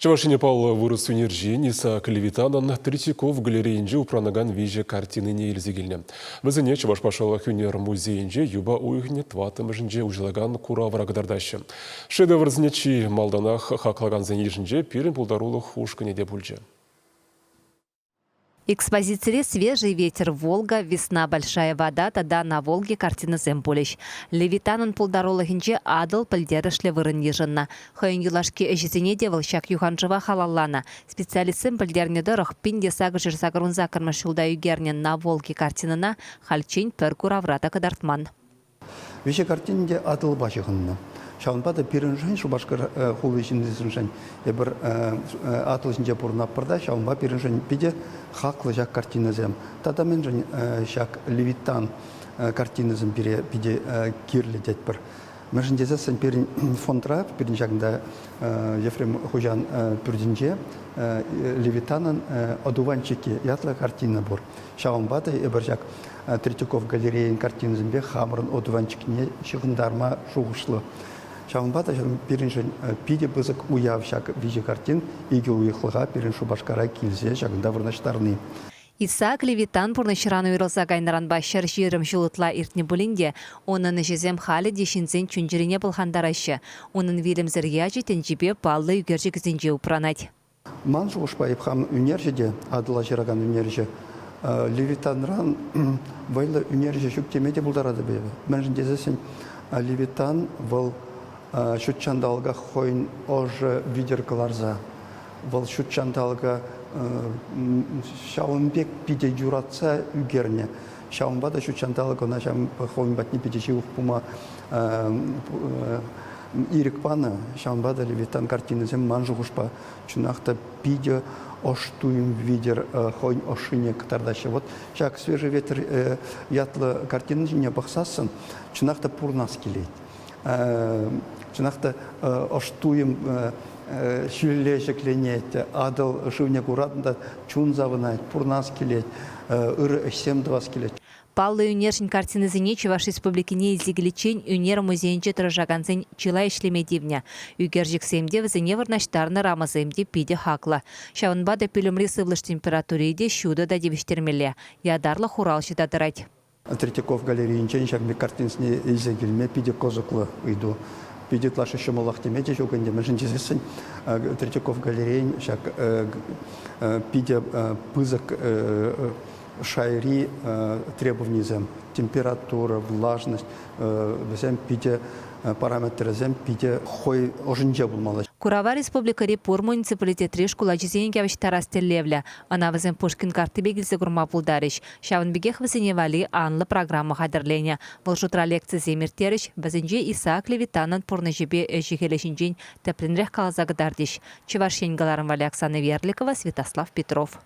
Чӑваш Ене паллӑ вырӑс ӳнерҫин Исаак Левитанӑн Третьяков галерейинче упранакан виҫӗ картинине илсе килнӗ. Вӗсене Чӑваш патшалӑх ӳнер музейӗнче юпа уйӑхӗн тӑваттӑмӗшӗнче уҫӑлакан куравра кӑтартаҫҫӗ. Шедеврсене чи малтанах хаклакансен йышӗнче пирӗн пултарулӑх ушкӑнӗ те пулчӗ. Экспозицире «Свежий ветер Волга», «Весна большая вода» тата «На Волге» картинӑсем пулӗҫ. Левитанӑн пултарулӑхӗнче Атӑл пӗлтерӗшлӗ вырӑн йышӑннӑ. Хӑйӗн юлашки ӗҫӗсене те вӑл ҫак юханшыва халалланӑ. Специалистсем пӗлтернӗ тӑрӑх, 1888 ҫулта ӳкернӗ «На Волге» картинӑна хальччен пӗр куравра та кӑтартман. Виҫӗ картин те Атӑлпа ҫыхӑннӑ. Ҫавӑнпа та пирӗншӗн, Шупашкар хули ҫыннисемшӗн, эпир Атӑл ҫинче пурӑнатпӑр та, ҫавӑнпа пирӗншӗн питӗ хаклӑ ҫак картинӑсем. Тата мӗншӗн ҫак Левитан картинӑсем пире питӗ кирлӗ тетпӗр. Мӗншӗн тесессӗн пирӗн фондра, пирӗн ҫакӑнта Ефрем хуҫан пӳртӗнче Левитанӑн «Одуванчики» ятлӑ картина пур. Ҫавӑнпа та эпир ҫак Третьяков галерейин картинисемпе хамӑрӑн одуванчикне ҫыхӑнтарма шухӑшлӑ. Ҫавӑнпа та пирӗншӗн питӗ пысӑк уяв ҫак виҫӗ картин икӗ уйӑхлӑха пирӗн Шупашкара килсе ҫакӑнта вырнаҫтарни. Исаак Левитан пурнӑҫран уйрӑлса кайнӑранпа 120 ҫул ытла иртнӗ пулин те, унӑн ӗҫӗсем халӗ те ҫынсен чун-чӗрине пӑлхантараҫҫӗ. Унӑн вилӗмсӗр ячӗ тӗнчипе паллӑ ӳкерчӗкӗсенче упранать. Ман шухӑшпа, эп хам ӳнерҫӗ те, Атӑла ҫыракан ӳнерҫӗ, Левитанран вӑйлӑ ӳнерҫӗ ҫук теме те пултаратӑп эпӗ. Мӗншӗн тесессӗн Левитан вӑл ҫут ҫанталӑка хӑйӗн ӑшӑ витӗр кӑларса, вӑл ҫут ҫанталӑка ҫавӑн пек питӗ юратса ӳкернӗ. Ҫавӑнпа та ҫут ҫанталӑк ӑна хӑйӗн патне питӗ ҫывӑх пулма ирӗк панӑ. Ҫавӑнпа та Левитан картинисем ман шухӑшпа чӑнах та питӗ ӑш туйӑм витӗр хӑйӗн ӑшшине кӑтартаҫҫӗ. Вот ҫак «Свежий ветер» ятлӑ картина ҫине пӑхсассӑн чӑнах та пурӑнас килет. Чӑнах та ӑш туйӑм ҫӳлле ҫӗкленет, Атӑл шывне куратӑн та чун савӑнать, пурӑнас килет, ырӑ ӗҫсем тӑвас килет. Паллӑ ӳнерҫӗн картинисене Чӑваш Республикине илсе киличчен ӳнер музейӗнче тӑрӑшакансен чылай ӗҫлеме тивнӗ. Ӳкерчӗксем те, вӗсене вырнаҫтарнӑ рамӑсем те питӗ хаклӑ. Ҫавӑнпа та пӳлӗмри сывлӑш температури те ҫутӑ та тивӗҫтермелле. Ятарлӑ хуралҫӑ та тӑрать. Третьяков галерейинчен ҫак пек картинсене илсе килме питӗ кӑсӑклӑ ыйту. Питӗ ытлашши ҫӑмӑлах теме те ҫук ӗнтӗ. Мӗншӗн тесессӗн Третьяков галерейин ҫак питӗ пысӑк шайри требованисем, температура, влажность, вӗсем питӗ параметрӗсем питӗ хӑй ӑшӗнче пулмалла. Курава республикӑри пур муниципалитетри шкул ачисене явӑҫтарас тӗллевлӗ. Ӑна вӗсем Пушкин карттипе килсе курма пултарӗҫ. Ҫавӑн пекех вӗсене валли анлӑ программа хатӗрленӗ. Вӑл шутра лекцисем ирттерӗҫ, вӗсенче Исаак Левитанӑн пурнӑҫӗпе ӗҫӗ-хӗлӗ ҫинчен тӗплӗнрех каласа кӑтартӗҫ. Чӑваш Ен кӑларӑм валли Оксана Верликова, Святослав Петров.